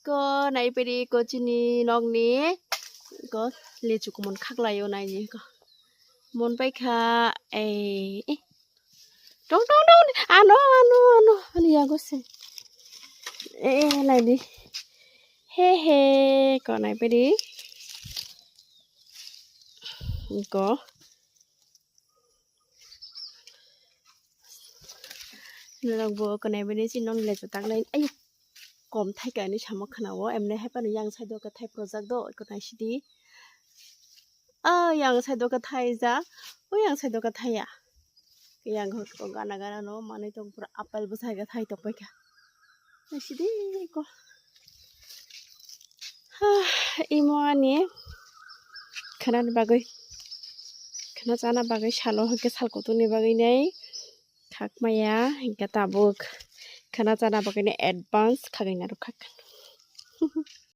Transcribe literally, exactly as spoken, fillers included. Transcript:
Ko nai pedi ko chini nokni ko lechu kumon khaklaio naini ko. Mon paikha ei, eh. Tong, tong, tong. Ano, ano, ano. Ani yago se. Eh, naidi. He, he. Ko nai pedi. Ko. Norok bo ko nai pedi si non lechu tak nai. Ayo. Kom thai ka ni samo khana o. Emne hai pano yang side o ka thai project do. Ko nai sidi. Ah, yang side o ka thai ja. O yang side o ka thai ya. Yang ko gana gana no manwi tong pura apple bwsai ka thai tong paikha. Naisidi ko. Imo ani khana ni bagwi, khana chana bagwi salo hwnkhe sal kutung ni bagwi nai khak maya, hwnkhe tabuk khana chana bagwi nai advance khagwi narwk khak.